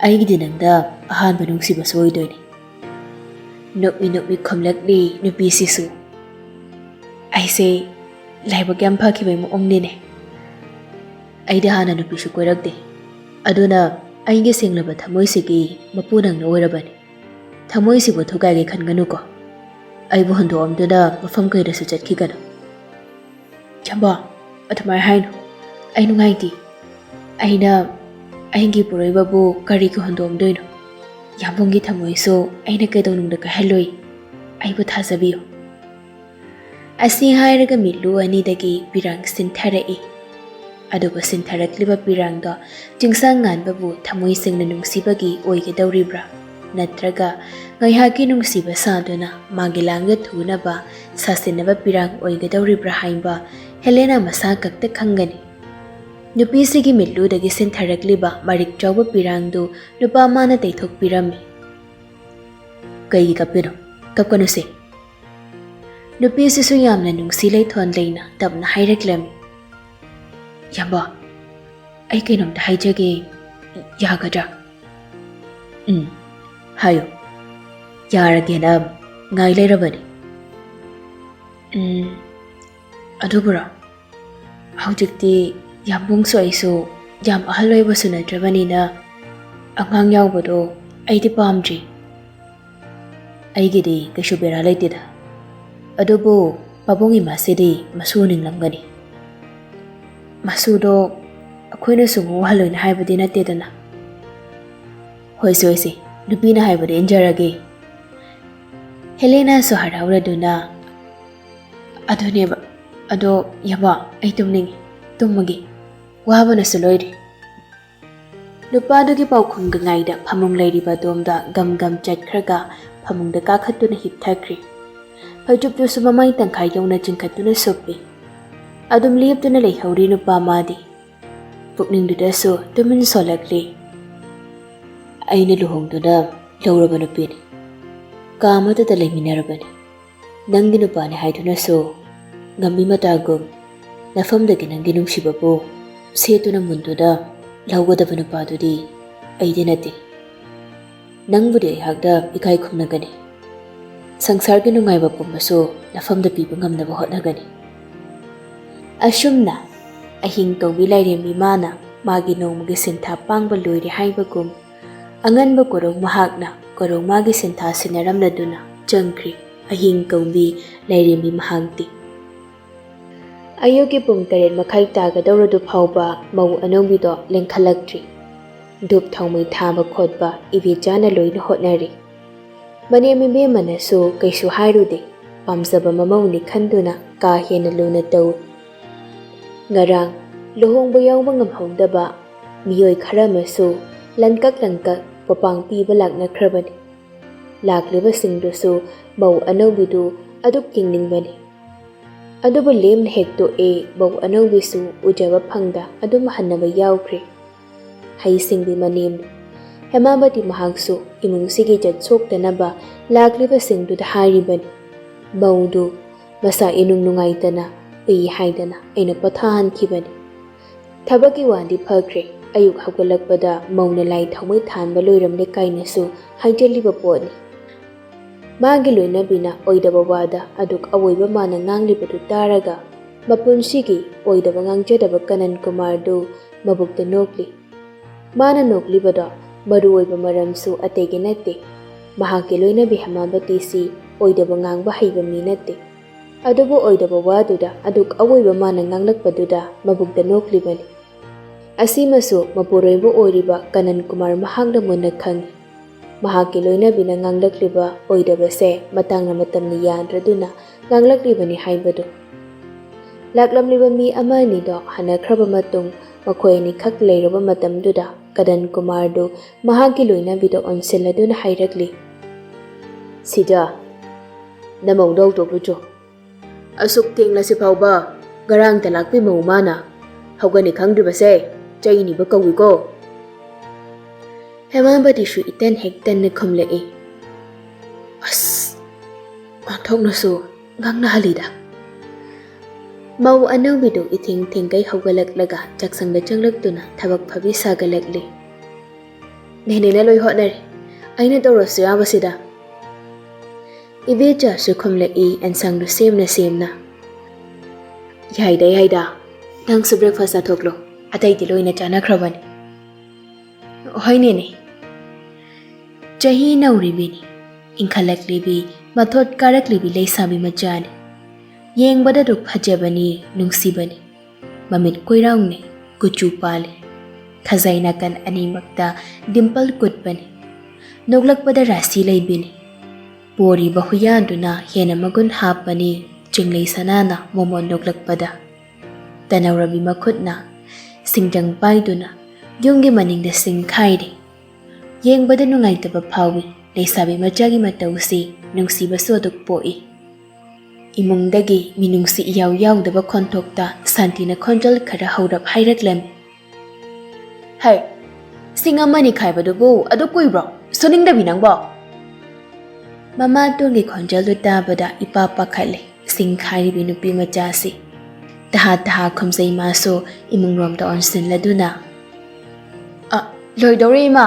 ꯑꯩꯒꯤꯗꯤ ꯅꯪꯗ ꯑꯍꯥꯟꯕ ꯅꯨꯡꯁꯤꯕꯁꯨ ꯑꯣꯏꯗꯣꯏꯅꯤ꯫" ꯅꯣꯛꯃꯤ ꯅꯣꯛꯃꯤ ꯈꯨꯝꯂꯛꯂꯤ ꯅꯨꯄꯤꯁꯤꯁꯨ꯫ ꯑꯩꯁꯦ ꯂꯥꯏꯕꯛ ꯌꯥꯝ ꯐꯈꯤꯕꯩ ꯃꯑꯣꯡꯅꯤꯅꯦ꯫ ꯑꯩꯗꯤ ꯍꯥꯟꯅ ꯅꯨꯄꯤꯁꯨ ꯀꯣꯏꯔꯛꯇꯦ꯫ ꯑꯗꯨꯅ ꯑꯩꯒꯤ ꯁꯦꯡꯂꯕ ꯊꯃꯣꯏꯁꯤꯒꯤ ꯃꯄꯨ ꯅꯪꯅ ꯑꯣꯏꯔꯕꯅꯤ꯫ ꯊꯃꯣꯏꯁꯤꯕꯨ ꯊꯨꯒꯥꯏꯒꯦ ꯈꯟꯒꯅꯨꯀꯣ꯫ ꯑꯩꯕꯨ ꯍꯨꯟꯗꯣꯛꯑꯝꯗꯨꯅ ꯃꯐꯝ ꯀꯩꯗꯁꯨ ꯆꯠꯈꯤꯒꯅꯨ꯫ ꯆꯝꯕ, ꯑꯗꯨꯃꯥꯏꯅ ꯍꯥꯏꯅꯨ꯫ ꯑꯩ ꯅꯨꯡꯉꯥꯏꯇꯦ꯫ ꯑꯩꯅ ꯑꯩꯒꯤ ꯄꯨꯔꯣꯏꯕꯕꯨ ꯀꯔꯤꯒꯤ ꯍꯨꯟꯗꯣꯛꯑꯝꯗꯣꯏꯅꯣ? ꯌꯥꯝꯕꯨꯡꯒꯤ ꯊꯃꯣꯏꯁꯨ ꯑꯩꯅ ꯀꯩꯗꯧꯅꯨꯡꯗ ꯀꯥꯏꯍꯜꯂꯣꯏ꯫ ꯑꯩꯕꯨ ꯊꯥꯖꯕꯤꯌꯨ꯫ ꯑꯁꯤ ꯍꯥꯏꯔꯒ ꯃꯤꯠꯂꯨ ꯑꯅꯤꯗꯒꯤ ꯄꯤꯔꯥꯡ ꯁꯤꯟꯊꯔꯛꯏ꯫ ꯑꯗꯨꯕꯨ ꯁꯤꯟꯊꯔꯛꯂꯤꯕ ꯄꯤꯔꯥꯡꯗꯣ ꯆꯤꯡꯁꯥꯡ ꯉꯥꯟꯕꯕꯨ ꯊꯃꯣꯏ ꯁꯦꯡꯅ ꯅꯨꯡꯁꯤꯕꯒꯤ ꯑꯣꯏꯒꯗꯧꯔꯤꯕ꯭ꯔꯥ? ꯅꯠꯇ꯭ꯔꯒ ꯉꯥꯏꯍꯥꯛꯀꯤ ꯅꯨꯡꯁꯤꯕ ꯁꯥꯗꯨꯅ ꯃꯥꯒꯤ ꯂꯥꯡꯗ ꯊꯨꯅꯕ ꯁꯥꯁꯤꯟꯅꯕ ꯄꯤꯔꯥꯡ ꯑꯣꯏꯒꯗꯧꯔꯤꯕ꯭ꯔꯥ ꯍꯥꯏꯕ ꯍꯦꯂꯦꯅꯥ ꯃꯁꯥ ꯈꯛꯇ ꯈꯪꯒꯅꯤ꯫ ꯅꯨꯄꯤꯁꯤꯒꯤ ꯃꯤꯠꯂꯨꯗꯒꯤ ꯁꯤꯟꯊꯔꯛꯂꯤꯕ ꯃꯔꯤꯛ ꯆꯥꯎꯕ ꯄꯤꯔꯥꯡꯗꯨ ꯅꯨꯄꯥ ꯑꯃꯅ ꯇꯩꯊꯣꯛꯄꯤꯔꯝꯃꯤ꯫ "ꯀꯩꯒꯤ ꯀꯞꯄꯤꯅꯣ? ꯀꯞꯀꯅꯨꯁꯦ꯫" ꯅꯨꯄꯤꯁꯤꯁꯨ ꯌꯥꯝꯅ ꯅꯨꯡꯁꯤ ꯂꯩꯊꯣꯟ ꯂꯩꯅ ꯇꯞꯅ ꯍꯥꯏꯔꯛꯂꯝꯃꯤ꯫ "ꯌꯥꯝꯕ, ꯑꯩ ꯀꯩꯅꯣꯝꯇ ꯍꯥꯏꯖꯒꯦ, ꯌꯥꯒꯗ꯭ꯔꯥ?" "ꯎꯝ, ꯍꯥꯏꯌꯨ꯫ ꯌꯥꯔꯒꯦꯅ ꯉꯥꯏ ꯂꯩꯔꯕꯅꯤ꯫" "ꯎꯝ, ꯑꯗꯨꯕꯨꯔꯣ? ꯍꯧꯖꯤꯛꯇꯤ ꯌꯥꯝꯕꯨꯡꯁꯨ ꯑꯩꯁꯨ ꯌꯥꯝ ꯑꯍꯜ ꯑꯣꯏꯕꯁꯨ ꯅꯠꯇ꯭ꯔꯕꯅꯤꯅ ꯑꯉꯥꯡ ꯌꯥꯎꯕꯗꯣ ꯑꯩꯗꯤ ꯄꯥꯝꯗ꯭ꯔꯤ꯫" "ꯑꯩꯒꯤꯗꯤ ꯀꯩꯁꯨ ꯕꯦꯔꯥ ꯂꯩꯇꯦꯗ꯫ ꯑꯗꯨꯕꯨ ꯄꯥꯕꯨꯡ ꯏꯃꯥꯁꯤꯗꯤ ꯃꯁꯨ ꯅꯤꯡꯂꯝꯒꯅꯤ꯫" "ꯃꯁꯨꯗꯣ ꯑꯩꯈꯣꯏꯅ ꯁꯨꯡꯎ ꯎꯍꯜꯂꯣꯏꯅ ꯍꯥꯏꯕꯗꯤ ꯅꯠꯇꯦꯗꯅ꯫" "ꯍꯣꯏꯁꯦ, ꯍꯣꯏꯁꯦ, ꯅꯨꯄꯤꯅ ꯍꯥꯏꯕꯗꯤ ꯏꯟꯖꯔꯒꯦ꯫" ꯍꯦꯂꯦꯅꯥꯁꯨ ꯍꯔꯥꯎꯔꯗꯨꯅ, "ꯑꯗꯨꯅꯦꯕ꯫ ꯑꯗꯣ ꯌꯥꯕ, ꯑꯩ ꯇꯨꯝꯅꯤꯡꯉꯤ꯫ ꯇꯨꯝꯃꯒꯦ꯫ ꯋꯥꯕꯅꯁꯨ ꯂꯣꯏꯔꯦ꯫" ꯅꯨꯄꯥꯗꯨꯒꯤ ꯄꯥꯎꯈꯨꯝꯒ ꯉꯥꯏꯗ ꯐꯃꯨꯡ ꯂꯩꯔꯤꯕ ꯑꯗꯣꯝꯗ ꯒꯝ ꯒꯝ ꯆꯠꯈ꯭ꯔꯒ ꯐꯃꯨꯡꯗ ꯀꯥꯈꯠꯇꯨꯅ ꯍꯤꯞꯊꯈ꯭ꯔꯦ꯫ ꯐꯩꯖꯨꯞꯇꯨꯁꯨ ꯃꯃꯥꯏ ꯇꯪꯈꯥꯏ ꯌꯧꯅ ꯆꯤꯡꯈꯠꯇꯨꯅ ꯁꯨꯞꯄꯤ꯫ ꯑꯗꯨꯝ ꯂꯦꯞꯇꯨꯅ ꯂꯩꯍꯧꯔꯤ ꯅꯨꯄꯥ ꯃꯥꯗꯤ꯫ ꯄꯨꯛꯅꯤꯡꯗꯨꯗꯁꯨ ꯇꯨꯃꯤꯟ ꯁꯣꯜꯂꯛꯂꯤ꯫ "ꯑꯩꯅ ꯂꯨꯍꯣꯡꯗꯨꯅ ꯂꯧꯔꯕ ꯅꯨꯄꯤꯅꯤ꯫ ꯀꯥ ꯑꯃꯠꯇꯗ ꯂꯩꯃꯤꯟꯅꯔꯕꯅꯤ꯫ ꯅꯪꯒꯤ ꯅꯨꯄꯥꯅꯤ ꯍꯥꯏꯗꯨꯅꯁꯨ ꯉꯝꯃꯤ ꯃꯇꯥꯒꯨꯝ ꯅꯐꯝꯗꯒꯤ ꯅꯪꯒꯤ ꯅꯨꯡꯁꯤꯕꯕꯨ ꯁꯦꯠꯇꯨꯅ ꯃꯨꯟꯗꯨꯅ ꯂꯧꯒꯗꯕ ꯅꯨꯄꯥꯗꯨꯗꯤ ꯑꯩꯗꯤ ꯅꯠꯇꯦ꯫ ꯅꯪꯕꯨꯗꯤ ꯑꯩꯍꯥꯛꯅ ꯏꯀꯥꯏ ꯈꯨꯝꯅꯒꯅꯤ꯫ ꯁꯪꯁꯥꯔꯒꯤ ꯅꯨꯡꯉꯥꯏꯕ ꯄꯨꯝꯕꯁꯨ ꯅꯐꯝꯗ ꯄꯤꯕ ꯉꯝꯅꯕ ꯍꯣꯠꯅꯒꯅꯤ꯫" ꯑꯁꯨꯝꯅ ꯑꯍꯤꯡ ꯀꯧꯕꯤ ꯂꯥꯏꯔꯦꯝꯕꯤ ꯃꯥꯅ ꯃꯥꯒꯤ ꯅꯣꯡꯃꯒꯤ ꯁꯤꯟꯊꯥ ꯄꯥꯡꯕ ꯂꯣꯏꯔꯦ ꯍꯥꯏꯕꯒꯨꯝ, ꯑꯉꯟꯕ ꯀꯣꯔꯧ ꯃꯍꯥꯛꯅ ꯀꯣꯔꯧ ꯃꯥꯒꯤ ꯁꯤꯟꯊꯥ ꯁꯤꯟꯅꯔꯝꯂꯗꯨꯅ ꯆꯪꯈ꯭ꯔꯤ꯫ ꯑꯍꯤꯡ ꯀꯧꯕꯤ ꯂꯥꯏꯔꯦꯝꯕꯤ ꯃꯍꯥꯛꯇꯤ꯫ ꯑꯌꯨꯛꯀꯤ ꯄꯨꯡ ꯇꯔꯦꯠ ꯃꯈꯥꯏ ꯇꯥꯒꯗꯧꯔꯗꯨ ꯐꯥꯎꯕ ꯃꯧ ꯑꯅꯧꯕꯤꯗꯣ ꯂꯦꯡꯈꯠꯂꯛꯇ꯭ꯔꯤ꯫ ꯙꯨꯞ ꯊꯥꯎꯃꯩ ꯊꯥꯕ ꯈꯣꯠꯄ ꯏꯕꯦꯆꯥꯅ ꯂꯣꯏꯅ ꯍꯣꯠꯅꯔꯤ꯫ ꯃꯅꯦꯝ ꯏꯕꯦꯝꯃꯅꯁꯨ ꯀꯩꯁꯨ ꯍꯥꯏꯔꯨꯗꯦ꯫ ꯄꯥꯝꯖꯕ ꯃꯃꯧꯅꯤ ꯈꯟꯗꯨꯅ ꯀꯥ ꯍꯦꯟꯅ ꯂꯨꯅ ꯇꯧꯏ꯫ ꯉꯔꯥꯡ ꯂꯨꯍꯣꯡꯕ ꯌꯥꯎꯕ ꯉꯝꯍꯧꯗꯕ ꯃꯤꯑꯣꯏ ꯈꯔ ꯑꯃꯁꯨ ꯂꯟꯀꯛ ꯂꯟꯀꯛ ꯄꯣꯄꯥꯡ ꯄꯤꯕ ꯂꯥꯛꯅꯈ꯭ꯔꯕꯅꯤ꯫ ꯂꯥꯛꯂꯤꯕꯁꯤꯡꯗꯨꯁꯨ ꯃꯧ ꯑꯅꯧꯕꯤꯗꯨ ꯑꯗꯨꯛ ꯌꯦꯡꯅꯤꯡꯕꯅꯤ꯫ ꯑꯗꯨꯕꯨ ꯂꯦꯝꯅ ꯍꯦꯛ ꯇꯣꯛꯑꯦ, ꯃꯧ ꯑꯅꯧꯕꯤꯁꯨ ꯎꯖꯕ ꯐꯪꯗ ꯑꯗꯨꯝ ꯍꯟꯅꯕ ꯌꯥꯎꯈ꯭ꯔꯦ꯫ ꯍꯩꯁꯤꯡꯕꯤ ꯃꯅꯦꯝꯅꯤ꯫ ꯍꯦꯃꯥꯕꯇꯤ ꯃꯍꯥꯛꯁꯨ ꯏꯃꯨꯡꯁꯤꯒꯤ ꯏꯖꯠ ꯁꯣꯛꯇꯅꯕ ꯂꯥꯛꯂꯤꯕꯁꯤꯡꯗꯨꯗ ꯍꯥꯏꯔꯤꯕꯅꯤ꯫ ꯃꯧꯗꯨ ꯃꯁꯥ ꯏꯅꯨꯡ ꯅꯨꯡꯉꯥꯏꯇꯅ ꯎꯏ ꯍꯥꯏꯗꯅ ꯑꯩꯅ ꯄꯣꯊꯥꯍꯟꯈꯤꯕꯅꯤ꯫ ꯊꯕꯛꯀꯤ ꯋꯥꯗꯤ ꯐꯈ꯭ꯔꯦ, ꯑꯌꯨꯛ ꯍꯧꯒꯠꯂꯛꯄꯗ ꯃꯧꯅ ꯂꯥꯏ ꯊꯥꯎꯃꯩ ꯊꯥꯟꯕ ꯂꯣꯏꯔꯝꯂꯦ ꯀꯥꯏꯅꯁꯨ ꯍꯥꯏꯖꯜꯂꯤꯕ ꯄꯣꯠꯅꯤ꯫ ꯃꯥꯒꯤ ꯂꯣꯏꯅꯕꯤꯅ ꯑꯣꯏꯗꯕ ꯋꯥꯗ ꯑꯗꯨꯛ ꯑꯋꯣꯏꯕ ꯃꯥꯅ ꯉꯥꯡꯂꯤꯕꯗꯨ ꯇꯥꯔꯒ ꯃꯄꯨꯟꯁꯤꯒꯤ ꯑꯣꯏꯗꯕ ꯉꯥꯡꯖꯗꯕ ꯀꯅꯟ ꯀꯨꯃꯥꯔꯗꯨ ꯃꯕꯨꯛꯇ ꯅꯣꯛꯂꯤ꯫ ꯃꯥꯅ ꯅꯣꯛꯂꯤꯕꯗꯣ ꯃꯔꯨ ꯑꯣꯏꯕ ꯃꯔꯝꯁꯨ ꯑꯇꯩꯒꯤ ꯅꯠꯇꯦ꯫ ꯃꯍꯥꯛꯀꯤ ꯂꯣꯏꯅꯕꯤ ꯍꯦꯃꯥꯕꯇꯤꯁꯤ ꯑꯣꯏꯗꯕ ꯉꯥꯡꯕ ꯍꯩꯕ ꯃꯤ ꯅꯠꯇꯦ꯫ ꯑꯗꯨꯕꯨ ꯑꯣꯏꯗꯕ ꯋꯥꯗꯨꯗ ꯑꯗꯨꯛ ꯑꯋꯣꯏꯕ ꯃꯥꯅ ꯉꯥꯡꯂꯛꯄꯗꯨꯗ ꯃꯕꯨꯛꯇ ꯅꯣꯛꯂꯤꯕꯅꯤ꯫ ꯑꯁꯤꯃꯁꯨ ꯃꯄꯨꯔꯣꯏꯕ ꯑꯣꯏꯔꯤꯕ ꯀꯅꯟ ꯀꯨꯃꯥꯔ ꯃꯍꯥꯛꯅ ꯃꯨꯟꯅ ꯈꯪꯏ꯫ ꯃꯍꯥꯛꯀꯤ ꯂꯣꯏꯅꯕꯤꯅ ꯉꯥꯡꯂꯛꯂꯤꯕ ꯑꯣꯏꯗꯕꯁꯦ ꯃꯇꯥꯡꯅ ꯃꯇꯝꯅ ꯌꯥꯗ꯭ꯔꯗꯨꯅ ꯉꯥꯡꯂꯛꯂꯤꯕꯅꯤ ꯍꯥꯏꯕꯗꯨ꯫ ꯂꯥꯛꯂꯝꯂꯤꯕ ꯃꯤ ꯑꯃ ꯑꯅꯤꯗꯣ ꯍꯟꯅꯈ꯭ꯔꯕ ꯃꯇꯨꯡ ꯃꯈꯣꯏ ꯑꯅꯤꯈꯛ ꯂꯩꯔꯕ ꯃꯇꯝꯗꯨꯗ ꯀꯅꯟ ꯀꯨꯃꯥꯔꯗꯨ ꯃꯍꯥꯛꯀꯤ ꯂꯣꯏꯅꯕꯤꯗ ꯑꯣꯟꯁꯤꯜꯂꯗꯨꯅ ꯍꯥꯏꯔꯛꯂꯤ, "ꯁꯤꯗ ꯅꯃꯧꯗꯧ ꯇꯣꯛꯂꯨꯆꯣ꯫ ꯑꯁꯨꯛ ꯊꯦꯡꯂꯁꯤ ꯐꯥꯎꯕ ꯉꯔꯥꯡꯇ ꯂꯥꯛꯄꯤ ꯃꯧ ꯃꯥꯅ ꯍꯧꯒꯠꯅꯤ ꯈꯪꯗ꯭ꯔꯤꯕꯁꯦ ꯆꯩꯅꯤꯕ ꯀꯧꯏꯀꯣ?" ꯍꯦꯃꯥꯕꯇꯤꯁꯨ ꯏꯇꯟ ꯍꯦꯛ ꯇꯟꯅ ꯈꯨꯝꯂꯛꯏ, "ꯑꯁ, ꯑꯣꯟꯊꯣꯛꯅꯁꯨ ꯉꯥꯡꯅꯍꯜꯂꯤꯗ!" ꯃꯧ ꯑꯅꯧꯕꯤꯗꯨ ꯏꯊꯦꯡ ꯊꯦꯡꯒꯩ ꯍꯧꯒꯠꯂꯛꯂꯒ ꯆꯥꯛꯁꯪꯗ ꯆꯪꯂꯛꯇꯨꯅ ꯊꯕꯛ ꯐꯕꯤ ꯁꯥꯒꯠꯂꯛꯂꯤ꯫ "ꯅꯦꯅꯦꯅ ꯂꯣꯏ ꯍꯣꯠꯅꯔꯤ, ꯑꯩꯅ ꯇꯧꯔꯁꯨ ꯌꯥꯕꯁꯤꯗ?" ꯏꯕꯦꯆꯥꯁꯨ ꯈꯨꯝꯂꯛꯏ ꯑꯦꯟꯁꯥꯡꯗꯨ ꯁꯦꯝꯅ ꯁꯦꯝꯅ꯫ "ꯌꯥꯏꯗ, ꯌꯥꯏꯗ, ꯅꯪꯁꯨ breakfast ꯆꯥꯊꯣꯛꯂꯣ, ꯑꯇꯩꯗꯤ ꯂꯣꯏꯅ ꯆꯥꯅꯈ꯭ꯔꯕꯅꯤ꯫ ꯍꯣꯏ ꯅꯦꯅꯦ꯫ ꯆꯍꯤ ꯅꯧꯔꯤꯕꯤꯅꯤ, ꯏꯟꯈꯠꯂꯛꯂꯤꯕꯤ, ꯃꯊꯣꯠ ꯀꯥꯔꯛꯂꯤꯕꯤ ꯂꯩꯁꯥꯕꯤ ꯃꯆꯥꯅꯤ꯫ ꯌꯦꯡꯕꯗ ꯑꯗꯨꯛ ꯐꯖꯕꯅꯤ, ꯅꯨꯡꯁꯤꯕꯅꯤ꯫ ꯃꯃꯤꯠ ꯀꯣꯏꯔꯥꯎꯅꯩ, ꯀꯨꯆꯨ ꯄꯥꯜꯂꯤ꯫ ꯈꯖꯥꯏ ꯅꯥꯀꯟ ꯑꯅꯤꯃꯛꯇ dimple ꯀꯨꯠꯄꯅꯤ꯫ ꯅꯣꯛꯂꯛꯄꯗ ꯔꯥꯁꯤ ꯂꯩꯕꯤꯅꯤ꯫ ꯄꯣꯔꯤꯕ ꯍꯨꯌꯥꯟꯗꯨꯅ ꯍꯦꯟꯅ ꯃꯒꯨꯟ ꯍꯥꯞꯄꯅꯤ, ꯆꯤꯡꯂꯩ ꯁꯅꯥꯅ ꯃꯣꯃꯣꯟ ꯅꯣꯛꯂꯛꯄꯗ꯫ ꯇꯅꯧꯔꯕꯤ ꯃꯈꯨꯠꯅ ꯁꯤꯡꯖꯪ ꯄꯥꯏꯗꯨꯅ ꯌꯨꯝꯒꯤ ꯃꯅꯤꯡꯗ ꯁꯤꯡ ꯈꯥꯏꯔꯤ꯫ ꯌꯦꯡꯕꯗ ꯅꯨꯡꯉꯥꯏꯇꯕ ꯐꯥꯎꯏ, ꯂꯩꯁꯥꯕꯤ ꯃꯆꯥꯒꯤ ꯃꯇꯧꯁꯤ ꯅꯨꯡꯁꯤꯕꯁꯨ ꯑꯗꯨꯛ ꯄꯣꯛꯏ꯫ ꯏꯃꯨꯡꯗꯒꯤ ꯃꯤꯅꯨꯡꯁꯤ ꯏꯌꯥꯎ ꯌꯥꯎꯗꯕ ꯈꯣꯟꯊꯣꯛꯇ ꯁꯥꯟꯇꯤꯅ ꯈꯣꯟꯖꯦꯜ ꯈꯔ ꯍꯧꯔꯞ ꯍꯥꯏꯔꯛꯂꯝꯃꯤ꯫ "ꯍꯩ, ꯁꯤꯡ ꯑꯃꯅꯤ ꯈꯥꯏꯕꯗꯨꯕꯨ ꯑꯗꯨꯛ ꯀꯨꯏꯕ꯭ꯔꯣ? ꯁꯨꯅꯤꯡꯗꯕꯤ ꯅꯪꯕꯣ!" ꯃꯃꯥꯇꯣꯟꯒꯤ ꯈꯣꯟꯖꯦꯜꯗꯨ ꯇꯥꯕꯗ ꯏꯄꯥ ꯄꯥꯈꯠꯂꯦ꯫ ꯁꯤꯡ ꯈꯥꯏꯔꯤꯕꯤ ꯅꯨꯄꯤ ꯃꯆꯥꯁꯤ ꯇꯍꯥ ꯇꯍꯥ ꯈꯨꯝꯖꯩ ꯃꯥꯁꯨ ꯏꯃꯨꯡꯔꯣꯝꯗ ꯑꯣꯟꯁꯤꯜꯂꯗꯨꯅ꯫ "ꯑ, ꯂꯣꯏꯗꯧꯔꯦ ꯏꯃꯥ!"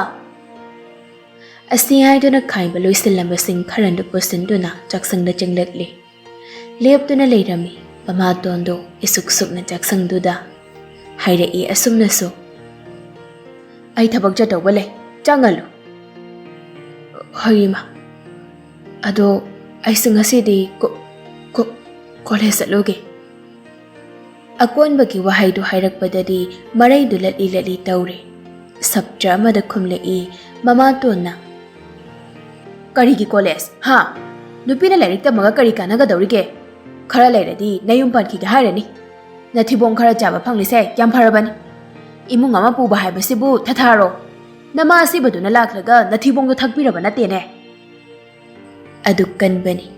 ꯑꯁꯤ ꯍꯥꯏꯗꯨꯅ ꯈꯥꯏꯕ ꯂꯣꯏꯁꯤꯜꯂꯝꯕ ꯁꯤꯡ ꯈꯔꯗꯨ ꯄꯨꯁꯤꯟꯗꯨꯅ ꯆꯥꯛꯁꯪꯗ ꯆꯪꯂꯛꯂꯤ꯫ ꯂꯦꯞꯇꯨꯅ ꯂꯩꯔꯝꯃꯤ ꯃꯃꯥꯇꯣꯟꯗꯣ ꯏꯁꯨꯛ ꯁꯨꯛꯅ ꯆꯥꯛꯁꯪꯗꯨꯗ꯫ ꯍꯥꯏꯔꯛꯏ ꯑꯁꯨꯝꯅꯁꯨ꯫ "ꯑꯩ ꯊꯕꯛ ꯆꯠꯇꯧꯕ ꯂꯩ, ꯆꯪꯉꯜꯂꯨ꯫" "ꯍꯣꯏ ꯏꯃꯥ꯫ ꯑꯗꯣ ꯑꯩꯁꯨ ꯉꯁꯤꯗꯤ ꯀꯣ-, ꯀꯣ-, ꯀꯣꯂꯦꯖ ꯆꯠꯂꯨꯒꯦ꯫" ꯑꯀꯣꯟꯕꯒꯤ ꯋꯥꯍꯩꯗꯨ ꯍꯥꯏꯔꯛꯄꯗꯗꯤ ꯃꯔꯩꯗꯨ ꯂꯠꯂꯤ ꯂꯠꯂꯤ ꯇꯧꯔꯦ꯫ ꯁꯞꯇ꯭ꯔ ꯑꯃꯗ ꯈꯨꯝꯂꯛꯏ ꯃꯃꯥꯇꯣꯟꯅ꯫ "ꯀꯔꯤꯒꯤ ꯀꯣꯂꯦꯖ? ꯍꯥ? ꯅꯨꯄꯤꯅ ꯂꯥꯏꯔꯤꯛ ꯇꯝꯃꯒ ꯀꯔꯤ ꯀꯥꯟꯅꯒꯗꯧꯔꯤꯒꯦ? ꯈꯔ ꯂꯩꯔꯗꯤ ꯅꯌꯨꯝ ꯄꯥꯟꯈꯤꯒꯦ ꯍꯥꯏꯔꯅꯤ꯫ ꯅꯊꯤꯕꯣꯡ ꯈꯔ ꯆꯥꯕ ꯐꯪꯂꯤꯁꯦ ꯌꯥꯝ ꯐꯔꯕꯅꯤ꯫ ꯏꯃꯨꯡ ꯑꯃ ꯄꯨꯕ ꯍꯥꯏꯕꯁꯤꯕꯨ ꯊꯥꯊꯥꯔꯣ꯫ ꯅꯃꯥ ꯑꯁꯤꯕꯗꯨꯅ ꯂꯥꯛꯂꯒ ꯅꯊꯤꯕꯣꯡꯗꯣ ꯊꯛꯄꯤꯔꯕ ꯅꯠꯇꯦꯅꯦ꯫" ꯑꯗꯨꯛ ꯀꯟꯕꯅꯤ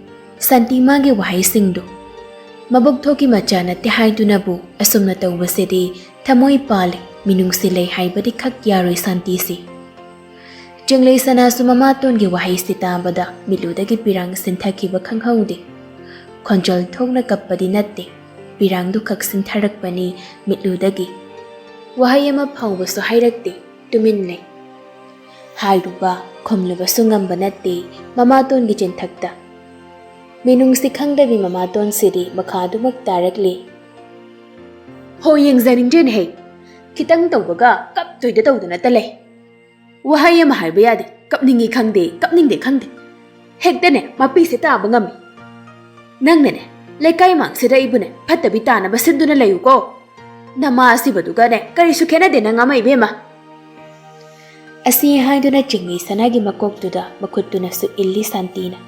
ꯁꯥꯟꯇꯤ ꯃꯥꯒꯤ ꯋꯥꯍꯩꯁꯤꯡꯗꯨ꯫ ꯃꯕꯨꯛ ꯊꯣꯛꯀꯤ ꯃꯆꯥ ꯅꯠꯇꯦ ꯍꯥꯏꯗꯨꯅꯕꯨ ꯑꯁꯨꯝꯅ ꯇꯧꯕꯁꯤꯗꯤ ꯊꯃꯣꯏ ꯄꯥꯜꯂꯤ, ꯃꯤꯅꯨꯡꯁꯤ ꯂꯩ ꯍꯥꯏꯕꯗꯤ ꯈꯛ ꯌꯥꯔꯣꯏ ꯁꯥꯟꯇꯤꯁꯤ꯫ ꯆꯤꯡꯂꯩ ꯁꯅꯥꯁꯨ ꯃꯃꯥꯇꯣꯟꯒꯤ ꯋꯥꯍꯩꯁꯤ ꯇꯥꯕꯗ ꯃꯤꯠꯂꯨꯗꯒꯤ ꯄꯤꯔꯥꯡ ꯁꯤꯟꯊꯈꯤꯕ ꯈꯪꯍꯧꯗꯦ꯫ ꯈꯣꯟꯖꯦꯜ ꯊꯣꯛꯅ ꯀꯞꯄꯗꯤ ꯅꯠꯇꯦ, ꯄꯤꯔꯥꯡꯗꯨ ꯈꯛ ꯁꯤꯟꯊꯔꯛꯄꯅꯤ ꯃꯤꯠꯂꯨꯗꯒꯤ꯫ ꯋꯥꯍꯩ ꯑꯃ ꯐꯥꯎꯕꯁꯨ ꯍꯥꯏꯔꯛꯇꯦ, ꯇꯨꯃꯤꯟ ꯂꯩ꯫ ꯍꯥꯏꯔꯨꯕ ꯈꯨꯝꯂꯨꯕꯁꯨ ꯉꯝꯕ ꯅꯠꯇꯦ ꯃꯃꯥꯇꯣꯟꯒꯤ ꯆꯤꯟꯊꯛꯇ꯫ ꯃꯤꯅꯨꯡꯁꯤ ꯈꯪꯗꯕꯤ ꯃꯃꯥꯇꯣꯟꯁꯤꯗꯤ ꯃꯈꯥ ꯑꯗꯨꯃꯛ ꯇꯥꯔꯛꯂꯤ꯫ ꯍꯣ, ꯌꯦꯡꯖꯅꯤꯡꯗ꯭ꯔꯦꯅꯦꯍꯦ꯫ ꯈꯤꯇꯪ ꯇꯧꯕꯒ ꯀꯞꯇꯣꯏꯗ ꯇꯧꯗꯅꯇ ꯂꯩ꯫ ꯋꯥꯍꯩ ꯑꯃ ꯍꯥꯏꯕ ꯌꯥꯗꯦ, ꯀꯞꯅꯤꯡꯉꯤ ꯈꯪꯗꯦ, ꯀꯞꯅꯤꯡꯗꯦ ꯈꯪꯗꯦ꯫ ꯍꯦꯛꯇꯅꯦ ꯃꯄꯤꯁꯦ ꯇꯥꯕ ꯉꯝꯃꯤ꯫ ꯅꯪꯅꯅꯦ ꯂꯩꯀꯥꯏ ꯃꯥꯡꯁꯤꯗ ꯑꯩꯕꯨꯅꯦ ꯐꯠꯇꯕꯤ ꯇꯥꯅꯕ ꯁꯤꯟꯗꯨꯅ ꯂꯩꯌꯨꯀꯣ꯫ ꯅꯃꯥ ꯑꯁꯤꯕꯗꯨꯒꯅꯦ ꯀꯔꯤꯁꯨ ꯈꯦꯠꯅꯗꯦ ꯅꯪ ꯑꯃ ꯏꯕꯦꯝꯃ꯫ ꯑꯁꯤ ꯍꯥꯏꯗꯨꯅ ꯆꯤꯡꯂꯩ ꯁꯅꯥꯒꯤ ꯃꯀꯣꯛꯇꯨꯗ ꯃꯈꯨꯠꯇꯨꯅꯁꯨ ꯏꯜꯂꯤ ꯁꯥꯟꯇꯤꯅ꯫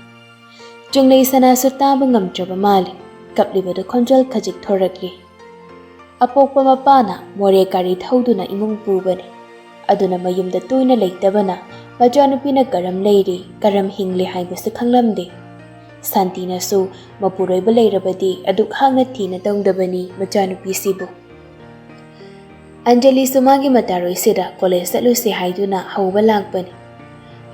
ꯆꯤꯡꯂꯩ ꯁꯅꯥꯁꯨ ꯇꯥꯕ ꯉꯝꯗ꯭ꯔꯕ ꯃꯥꯜꯂꯤ꯫ ꯀꯞꯂꯤꯕꯗꯨ ꯈꯣꯟꯖꯦꯜ ꯈꯖꯤꯛ ꯊꯣꯔꯛꯂꯤ꯫ ꯑꯄꯣꯛꯄ ꯃꯄꯥꯅ ꯃꯣꯔꯦ ꯒꯥꯔꯤ ꯊꯧꯗꯨꯅ ꯏꯃꯨꯡ ꯄꯨꯕꯅꯤ꯫ ꯑꯗꯨꯅ ꯃꯌꯨꯝꯗ ꯇꯣꯏꯅ ꯂꯩꯇꯕꯅ ꯃꯆꯥꯅꯨꯄꯤꯅ ꯀꯔꯝ ꯂꯩꯔꯤ, ꯀꯔꯝ ꯍꯤꯡꯂꯤ ꯍꯥꯏꯕꯁꯨ ꯈꯪꯂꯝꯗꯦ꯫ ꯁꯥꯟꯇꯤꯅꯁꯨ ꯃꯄꯨꯔꯣꯏꯕ ꯂꯩꯔꯕꯗꯤ ꯑꯗꯨꯛ ꯍꯥꯛꯅ ꯊꯤꯅ ꯇꯧꯗꯕꯅꯤ ꯃꯆꯥꯅꯨꯄꯤꯁꯤꯕꯨ꯫ ꯑꯟꯖꯂꯤꯁꯨ ꯃꯥꯒꯤ ꯃꯇꯥꯔꯣꯏꯁꯤꯗ ꯀꯣꯂꯦꯖ ꯆꯠꯂꯨꯁꯤ ꯍꯥꯏꯗꯨꯅ ꯍꯧꯕ ꯂꯥꯛꯄꯅꯤ꯫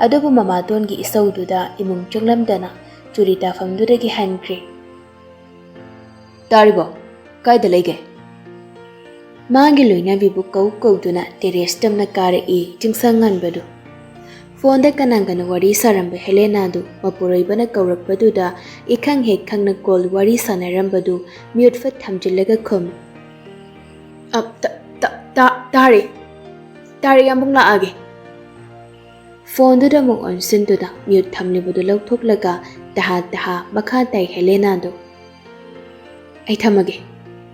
ꯑꯗꯨꯕꯨ ꯃꯃꯥꯇꯣꯟꯒꯤ ꯏꯁꯧꯗꯨꯗ ꯏꯃꯨꯡ ꯆꯪꯂꯝꯗꯅ ꯆꯨꯔꯤ ꯇꯥꯐꯝꯗꯨꯗꯒꯤ ꯍꯟꯈ꯭ꯔꯦ꯫ "ꯇꯥꯔꯤꯕꯣ? ꯀꯥꯏꯗ ꯂꯩꯒꯦ?" ꯃꯥꯒꯤ ꯂꯣꯏꯅꯕꯤꯕꯨ ꯀꯧ ꯀꯧꯗꯨꯅ ꯇꯦꯔꯦꯁ ꯇꯝꯅ ꯀꯥꯔꯛꯏ ꯆꯤꯡꯁꯪ ꯉꯟꯕꯗꯨ꯫ ꯐꯣꯟꯗ ꯀꯅꯥ ꯀꯅꯥ ꯋꯥꯔꯤ ꯁꯥꯔꯝꯕ ꯍꯦꯂꯦꯅꯥꯗꯨ ꯃꯄꯨꯔꯣꯏꯕꯅ ꯀꯧꯔꯛꯄꯗꯨꯗ ꯏꯈꯪ ꯍꯦꯛ ꯈꯪꯅ ꯀꯣꯜ ꯋꯥꯔꯤ ꯁꯥꯟꯅꯔꯝꯕꯗꯨ ꯃ꯭ꯌꯨꯠ ꯐꯠ ꯊꯝꯖꯤꯜꯂꯒ ꯈꯨꯝꯃꯤ꯫ "ꯑ, ꯇ-, ꯇ-, ꯇ-, ꯇꯥꯔꯦ꯫ ꯇꯥꯔꯦ, ꯌꯥꯝꯕꯨꯡ ꯂꯥꯛꯑꯒꯦ꯫" ꯐꯣꯟꯗꯨꯗ ꯑꯃꯨꯛ ꯑꯣꯟꯁꯤꯟꯗꯨꯅ ꯃ꯭ꯌꯨꯠ ꯊꯝꯂꯤꯕꯗꯨ ꯂꯧꯊꯣꯛꯂꯒ ꯇꯍꯥ ꯇꯍꯥ ꯃꯈꯥ ꯇꯥꯏ ꯍꯦꯂꯦꯅꯥꯗꯨ꯫ "ꯑꯩ ꯊꯝꯃꯒꯦ,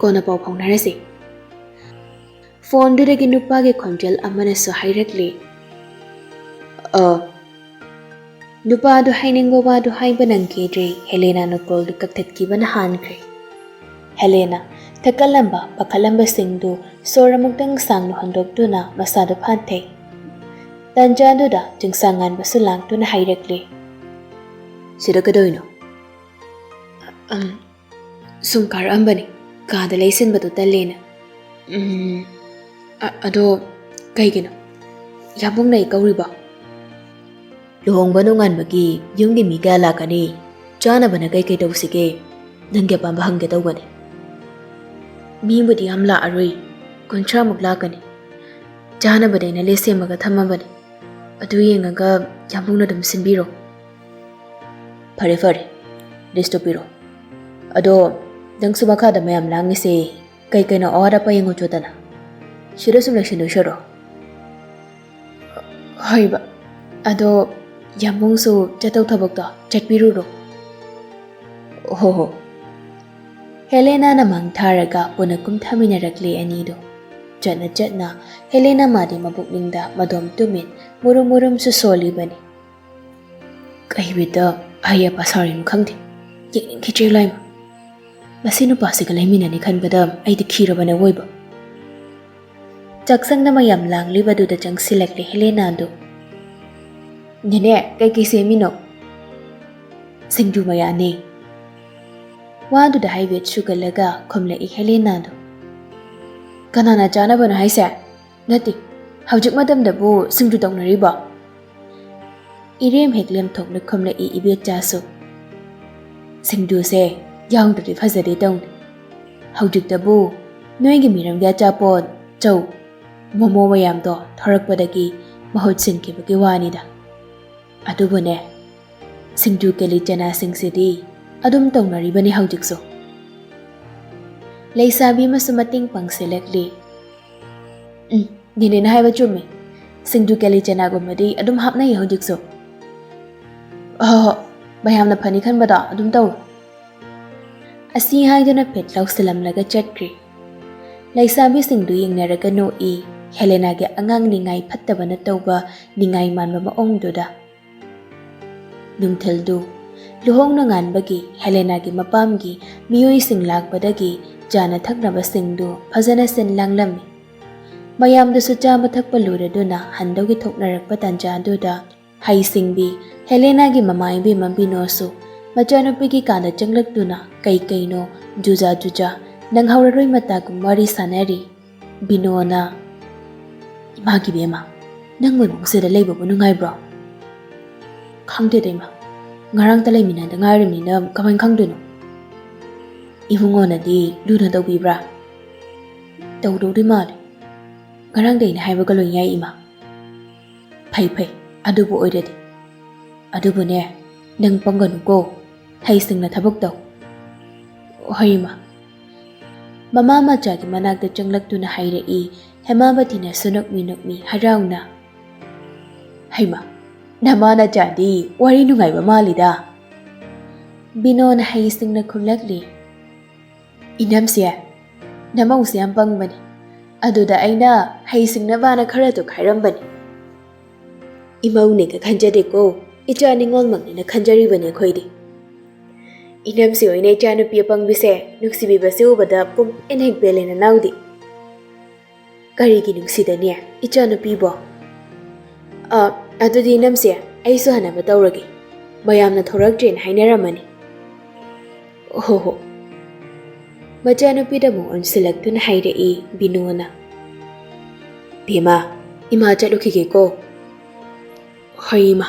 ꯀꯣꯟꯅ ꯄꯥꯎ ꯐꯥꯎꯅꯔꯁꯤ꯫" ꯐꯣꯟꯗꯨꯗꯒꯤ ꯅꯨꯄꯥꯒꯤ ꯈꯣꯟꯖꯦꯜ ꯑꯃꯅꯁꯨ ꯍꯥꯏꯔꯛꯂꯤ꯫ "ꯑ꯫" ꯅꯨꯄꯥꯗꯨ ꯍꯥꯏꯅꯤꯡꯕ ꯋꯥꯗꯨ ꯍꯥꯏꯕ ꯅꯪꯈꯤꯗ꯭ꯔꯦ, ꯍꯦꯂꯦꯅꯥꯅ ꯀꯣꯜꯗꯨ ꯀꯛꯊꯠꯈꯤꯕꯅ ꯍꯥꯟꯈ꯭ꯔꯦ꯫ ꯍꯦꯂꯦꯅꯥ ꯊꯛꯀꯠꯂꯝꯕ ꯄꯥꯈꯠꯂꯝꯕꯁꯤꯡꯗꯨ ꯁꯣꯔ ꯑꯃꯨꯛꯇꯪ ꯁꯥꯡꯅ ꯍꯣꯟꯗꯣꯛꯇꯨꯅ ꯃꯁꯥꯗꯨ ꯐꯥꯊꯩ꯫ ꯇꯟꯖꯥꯗꯨꯗ ꯆꯤꯡꯁꯥꯡ ꯉꯥꯟꯕꯁꯨ ꯂꯥꯛꯇꯨꯅ ꯍꯥꯏꯔꯛꯂꯤ꯫ "ꯁꯤꯗ ꯀꯩꯗꯧꯔꯤꯅꯣ?" "ꯑꯝ, ꯁꯨꯝ ꯀꯥꯔꯛꯑꯝꯕꯅꯤ, ꯀꯥꯗ ꯂꯩꯁꯤꯟꯕꯗꯨ ꯇꯜꯂꯦꯅ꯫" "ꯎꯝ, ꯑ-, ꯑꯗꯣ ꯀꯩꯒꯤꯅꯣ? ꯌꯥꯝꯕꯨꯡꯅ ꯑꯩ ꯀꯧꯔꯤꯕꯣ?" "ꯂꯨꯍꯣꯡꯕ ꯅꯣꯡꯉꯥꯟꯕꯒꯤ ꯌꯨꯝꯒꯤ ꯃꯤ ꯀꯌꯥ ꯂꯥꯛꯀꯅꯤ? ꯆꯥꯅꯕꯅ ꯀꯩ ꯀꯩ ꯇꯧꯁꯤꯒꯦ? ꯅꯪꯒꯤ ꯑꯄꯥꯝꯕ ꯍꯪꯒꯦ ꯇꯧꯕꯅꯤ꯫" "ꯃꯤꯕꯨꯗꯤ ꯌꯥꯝ ꯂꯥꯛꯑꯔꯣꯏ, ꯀꯨꯟꯊ꯭ꯔꯥꯃꯨꯛ ꯂꯥꯛꯀꯅꯤ꯫ ꯆꯥꯅꯕꯗꯤ ꯑꯩꯅ ꯂꯤꯁ ꯁꯦꯝꯃꯒ ꯊꯝꯃꯕꯅꯤ꯫ ꯑꯗꯨ ꯌꯦꯡꯉꯒ ꯌꯥꯝꯕꯨꯡꯅ ꯑꯗꯨꯝ ꯁꯤꯟꯕꯤꯔꯣ꯫" "ꯐꯔꯦ, ꯐꯔꯦ, ꯂꯤꯁꯇꯨ ꯄꯤꯔꯣ꯫ ꯑꯗꯣ ꯅꯪꯁꯨ ꯃꯈꯥꯗ ꯃꯌꯥꯝ ꯂꯥꯡꯉꯤꯁꯦ ꯀꯩ ꯀꯩꯅꯣ ꯑꯋꯥꯠ ꯑꯄꯥ ꯌꯦꯡꯉꯨꯆꯣꯗꯅ꯫ ꯁꯤꯗ ꯁꯨꯝ ꯂꯩꯁꯤꯟꯗꯣꯏ ꯁꯔꯨꯛ꯫ ꯍꯣꯏꯕ꯫ ꯑꯗꯣ ꯌꯥꯝꯕꯨꯡꯁꯨ ꯆꯠꯇꯧ ꯊꯕꯛꯇꯣ ꯆꯠꯄꯤꯔꯨꯔꯣ꯫ ꯍꯣ ꯍꯣ꯫ ꯍꯦꯂꯦꯅꯥꯅ ꯃꯥꯡ ꯊꯥꯔꯒ ꯄꯨꯟꯅ ꯀꯨꯝꯊꯃꯤꯟꯅꯔꯛꯂꯦ ꯑꯅꯤꯗꯣ꯫ ꯆꯠꯅ ꯆꯠꯅ ꯍꯦꯂꯦꯅꯥ ꯃꯥꯗꯤ ꯃꯕꯨꯛꯅꯤꯡꯗ ꯃꯗꯣꯝ ꯇꯨꯃꯤꯟ ꯃꯨꯔꯨꯝ ꯃꯨꯔꯨꯝꯁꯨ ꯁꯣꯜꯂꯤꯕꯅꯤ꯫ ꯀꯩ ꯕꯤꯠꯇ ꯑꯍꯩ ꯑꯄꯥ ꯁꯥꯔꯤꯅꯣ ꯈꯪꯗꯦ꯫ ꯌꯦꯡꯅꯤꯡꯈꯤꯗ꯭ꯔꯦ ꯂꯥꯏꯃ꯫ ꯃꯁꯤ ꯅꯨꯄꯥꯁꯤꯒ ꯂꯩꯃꯤꯟꯅꯅꯤ ꯈꯟꯕꯗ ꯑꯩꯗꯤ ꯈꯤꯔꯕꯅꯦ ꯑꯋꯣꯏꯕ꯫ ꯆꯥꯛꯁꯪꯗ ꯃꯌꯥꯝ ꯂꯥꯡꯂꯤꯕꯗꯨꯗ ꯆꯪꯁꯤꯜꯂꯛꯂꯦ ꯍꯦꯂꯦꯅꯥꯗꯨ꯫ "ꯅꯦꯅꯦ, ꯀꯩꯀꯩ ꯁꯦꯝꯃꯤꯅꯣ?" "ꯁꯤꯡꯖꯨ ꯃꯌꯥꯅꯦ꯫" ꯋꯥꯗꯨꯗ ꯍꯥꯏꯐꯦꯠ ꯁꯨꯒꯠꯂꯒ ꯈꯨꯝꯂꯛꯏ ꯍꯦꯂꯦꯅꯥꯗꯨ꯫ "ꯀꯅꯥꯅ ꯆꯥꯅꯕꯅꯣ ꯍꯥꯏꯁꯦ? ꯅꯠꯇꯦ, ꯍꯧꯖꯤꯛ ꯃꯇꯝꯗꯕꯨ ꯁꯤꯡꯖꯨ ꯇꯧꯅꯔꯤꯕꯣ?" ꯏꯔꯦꯝ ꯍꯦꯛ ꯂꯦꯝꯊꯣꯛꯅ ꯈꯨꯝꯂꯛꯏ ꯏꯕꯦꯆꯥꯁꯨ꯫ "ꯁꯤꯡꯖꯨꯁꯦ ꯌꯥꯎꯗ꯭ꯔꯗꯤ ꯐꯖꯗꯦ ꯇꯧꯅꯤ꯫ ꯍꯧꯖꯤꯛꯇꯕꯨ ꯅꯣꯏꯒꯤ ꯃꯤꯔꯝꯒꯤ ꯑꯆꯥꯄꯣꯠ, ꯆꯧ, ꯃꯣꯃꯣ ꯃꯌꯥꯝꯗꯣ ꯊꯣꯔꯛꯄꯗꯒꯤ ꯃꯍꯨꯠ ꯁꯤꯟꯈꯤꯕꯒꯤ ꯋꯥꯅꯤꯗ꯫ ꯑꯗꯨꯕꯨꯅꯦ, ꯁꯤꯡꯖꯨ ꯀꯦꯂꯤ ꯆꯅꯥꯁꯤꯡꯁꯤꯗꯤ ꯑꯗꯨꯝ ꯇꯧꯅꯔꯤꯕꯅꯤ ꯍꯧꯖꯤꯛꯁꯨ꯫" ꯂꯩꯁꯥꯕꯤ ꯑꯃꯁꯨ ꯃꯇꯦꯡ ꯄꯥꯡꯁꯤꯜꯂꯛꯂꯤ꯫ "ꯎꯝ, ꯅꯦꯅꯦꯅ ꯍꯥꯏꯕ ꯆꯨꯝꯃꯤ꯫ ꯁꯤꯡꯖꯨ ꯀꯦꯂꯤ ꯆꯅꯥꯒꯨꯝꯕꯗꯤ ꯑꯗꯨꯝ ꯍꯥꯞꯅꯩ ꯍꯧꯖꯤꯛꯁꯨ꯫ ꯍꯣ ꯍꯣ, ꯃꯌꯥꯝꯅ ꯐꯅꯤ ꯈꯟꯕꯗꯣ ꯑꯗꯨꯝ ꯇꯧ꯫" ꯑꯁꯤ ꯍꯥꯏꯗꯨꯅ ꯐꯦꯠ ꯂꯥꯎꯁꯤꯜꯂꯝꯂꯒ ꯆꯠꯈ꯭ꯔꯦ꯫ ꯂꯩꯁꯥꯕꯤꯁꯤꯡꯗꯨ ꯌꯦꯡꯅꯔꯒ ꯅꯣꯛꯏ, ꯍꯦꯂꯦꯅꯥꯒꯤ ꯑꯉꯥꯡ ꯅꯤꯡꯉꯥꯏ ꯐꯠꯇꯕꯅ ꯇꯧꯕ ꯅꯤꯡꯉꯥꯏ ꯃꯥꯟꯕ ꯃꯑꯣꯡꯗꯨꯗ꯫ ꯅꯨꯡꯊꯤꯜꯗꯨ ꯂꯨꯍꯣꯡ ꯅꯣꯡꯉꯥꯟꯕꯒꯤ ꯍꯦꯂꯦꯅꯥꯒꯤ ꯃꯄꯥꯝꯒꯤ ꯃꯤꯑꯣꯏꯁꯤꯡ ꯂꯥꯛꯄꯗꯒꯤ ꯆꯥꯅ ꯊꯛꯅꯕꯁꯤꯡꯗꯨ ꯐꯖꯅ ꯁꯤꯟ ꯂꯥꯡꯂꯝꯃꯤ꯫ ꯃꯌꯥꯝꯗꯨꯁꯨ ꯆꯥꯕ ꯊꯛꯄ ꯂꯣꯏꯔꯗꯨꯅ ꯍꯟꯗꯧꯒꯤ ꯊꯣꯛꯅꯔꯛꯄ ꯇꯥꯟꯖꯥꯗꯨꯗ ꯍꯩꯁꯤꯡꯕꯤ ꯍꯦꯂꯦꯅꯥꯒꯤ ꯃꯃꯥ ꯏꯕꯦꯝꯃ ꯕꯤꯅꯣꯁꯨ ꯃꯆꯥꯅꯨꯄꯤꯒꯤ ꯀꯥꯗ ꯆꯪꯂꯛꯇꯨꯅ ꯀꯩ ꯀꯩꯅꯣ ꯖꯨꯖꯥ ꯖꯨꯖꯥ ꯅꯪꯍꯧꯔꯔꯣꯏ ꯃꯇꯥꯒꯨꯝ ꯋꯥꯔꯤ ꯁꯥꯟꯅꯔꯤ꯫ ꯕꯤꯅꯣꯅ, "ꯏꯃꯥꯒꯤ ꯕꯦꯝꯃ, ꯅꯪ ꯃꯣꯏꯕꯨꯡꯁꯤꯗ ꯂꯩꯕꯕꯨ ꯅꯨꯡꯉꯥꯏꯕ꯭ꯔꯣ?" "ꯈꯪꯗꯦꯗ ꯏꯃꯥ, ꯉꯔꯥꯡꯇ ꯂꯩꯃꯤꯟꯅꯗ ꯉꯥꯏꯔꯤꯕꯅꯤꯅ ꯀꯃꯥꯏꯅ ꯈꯪꯗꯣꯏꯅꯣ?" "ꯏꯕꯨꯡꯉꯣꯅꯗꯤ ꯂꯨꯅ ꯇꯧꯕꯤꯕ꯭ꯔꯥ?" "ꯇꯧꯗꯧꯗꯤ ꯃꯥꯜꯂꯦ꯫ ꯉꯔꯥꯡꯗ ꯑꯩꯅ ꯍꯥꯏꯕꯒ ꯂꯣꯏ ꯌꯥꯏ ꯏꯃꯥ꯫" "ꯐꯩ ꯐꯩ, ꯑꯗꯨꯕꯨ ꯑꯣꯏꯔꯗꯤ꯫ ꯑꯗꯨꯕꯨꯅꯦ, ꯅꯪ ꯄꯪꯒꯅꯨꯀꯣ, ꯍꯩꯁꯤꯡꯅ ꯊꯕꯛ ꯇꯧ꯫" "ꯍꯣꯏ ꯏꯃꯥ꯫" ꯃꯃꯥ ꯃꯆꯥꯒꯤ ꯃꯅꯥꯛꯇ ꯆꯪꯂꯛꯇꯨꯅ ꯍꯥꯏꯔꯛꯏ ꯍꯦꯃꯥꯕꯇꯤꯅꯁꯨ ꯅꯣꯛꯃꯤ ꯅꯣꯛꯃꯤ ꯍꯔꯥꯎꯅ꯫ "ꯍꯩꯃ, ꯅꯃꯥ ꯅꯆꯥꯗꯤ ꯋꯥꯔꯤ ꯅꯨꯡꯉꯥꯏꯕ ꯃꯥꯜꯂꯤꯗ?" ꯕꯤꯅꯣꯅ ꯍꯩꯁꯤꯡꯅ ꯈꯨꯝꯂꯛꯂꯤ꯫ "ꯏꯅꯝꯁꯦ, ꯅꯃꯧꯁꯦ ꯌꯥꯝ ꯄꯪꯕꯅꯤ꯫ ꯑꯗꯨꯗ ꯑꯩꯅ ꯍꯩꯁꯤꯡꯅꯕꯅ ꯈꯔ ꯇꯣꯈꯥꯏꯔꯝꯕꯅꯤ꯫ ꯏꯃꯧꯅꯦꯒ ꯈꯟꯖꯗꯦꯀꯣ, ꯏꯆꯥ ꯅꯤꯉꯣꯜꯃꯛꯅꯦꯅ ꯈꯟꯖꯔꯤꯕꯅꯤ ꯑꯩꯈꯣꯏꯗꯤ꯫ ꯏꯅꯝꯁꯦ ꯍꯣꯏꯅ ꯏꯆꯥꯅꯨꯄꯤ ꯑꯄꯪꯕꯤꯁꯦ ꯅꯨꯡꯁꯤꯕꯤꯕꯁꯦ ꯎꯕꯗ ꯄꯨꯝ ꯏꯟ ꯍꯦꯛ ꯄꯦꯜꯂꯦ ꯅꯅꯥꯎꯗꯤ꯫" "ꯀꯔꯤꯒꯤ ꯅꯨꯡꯁꯤꯗꯅꯤ ꯏꯆꯥꯅꯨꯄꯤꯕꯣ? ꯑ, ꯑꯗꯨꯗꯤ ꯏꯅꯝꯁꯦ, ꯑꯩꯁꯨ ꯍꯟꯅꯕ ꯇꯧꯔꯒꯦ꯫ ꯃꯌꯥꯝꯅ ꯊꯣꯔꯛꯇ꯭ꯔꯦꯅ ꯍꯥꯏꯅꯔꯝꯃꯅꯤ꯫" "ꯍꯣ ꯍꯣ꯫" ꯃꯆꯥꯅꯨꯄꯤꯗ ꯑꯃꯨꯛ ꯑꯣꯟꯁꯤꯜꯂꯛꯇꯨꯅ ꯍꯥꯏꯔꯛꯏ ꯕꯤꯅꯣꯅ꯫ "ꯕꯦꯝꯃ, ꯏꯃꯥ ꯆꯠꯂꯨꯈꯤꯒꯦꯀꯣ꯫" "ꯍꯣꯏ ꯏꯃꯥ,